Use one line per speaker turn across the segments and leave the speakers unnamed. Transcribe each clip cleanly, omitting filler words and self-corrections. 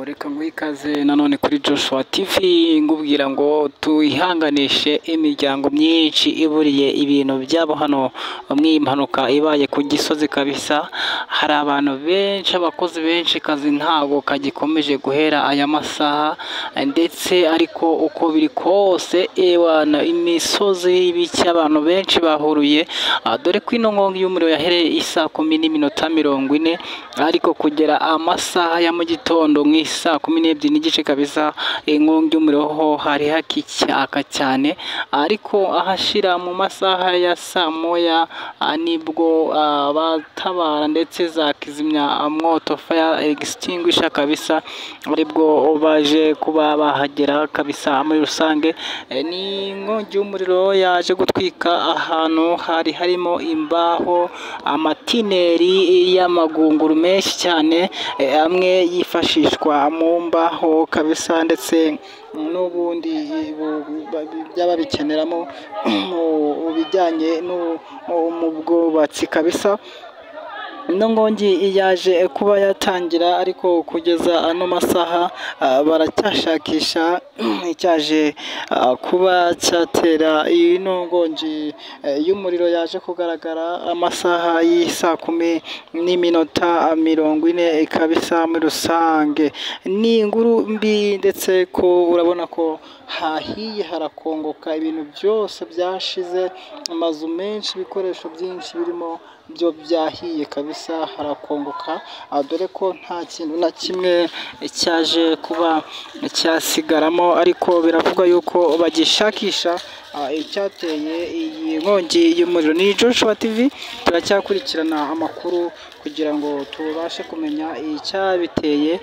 Reka nguhe ikaze nanone kuri Joshua TV, ngubwira ngo tuyihanganishe imiryango myinshi iburiye ibintu byabo hano mu mpanuka ibaye ku Gisozi kabisa. Hari abantu benshi, abakozi benshi, kazi ntabwo kagikomeje guhera aya masaha, ndetse ariko uko biri kose ewana imisozi ibiki abantu benshi bahuruye, dore ko ino nkongi y'umuriro yahereye isaa 10:40, ariko kugera amasaha ya mu gitondo mu isaa 12:30 kabisa, inkongi y'umuriro ho hari hakicyaka cyane, ariko ahashira mu masaha ya saa 1 nibwo abatabara ndetse za kizimyamwoto fire extinguisher kabisa aribwo baje kuba bahagera kabisa. Muri rusange ni inkongi y'umuriro yaje gutwika ahantu hari harimo imbaho, amatineri y'amagunguru menshi cyane, amwe yifashishwa mu mbaho kabisa, ndetse n'ubundi byaba bikeneramo mu bijyanye mu bwubatsi kabisa. Ino nkongi yaje kuba yatangira, ariko kugeza ano masaha baracyashakisha icyaje kuba cyatera ino nkongi y'umuriro yaje kugaragara amasaha y'isaa 10:40 kabisa. Muri rusange ni inkuru mbi, ndetse ko urabona ko hahiye harakongoka, ibintu byose byashize, amazu menshi, ibikoresho byinshi birimo byo byahiye kabisa, harakongoka, dore ko nta kintu na kimwe cyaje kuba cyasigaramo, ariko biravugwa yuko bagishakisha icyateye iyi nkongi y'umuriro. Ni Joshua TV, turacyakurikirana amakuru kugira ngo tubashe kumenya icyabiteye.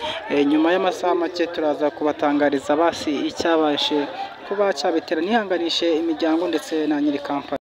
Nyuma y'amasaha make turaza kubatangariza basi icyabashe kuba cyabitera. Nihanganishe imiryango ndetse na nyiri kampani.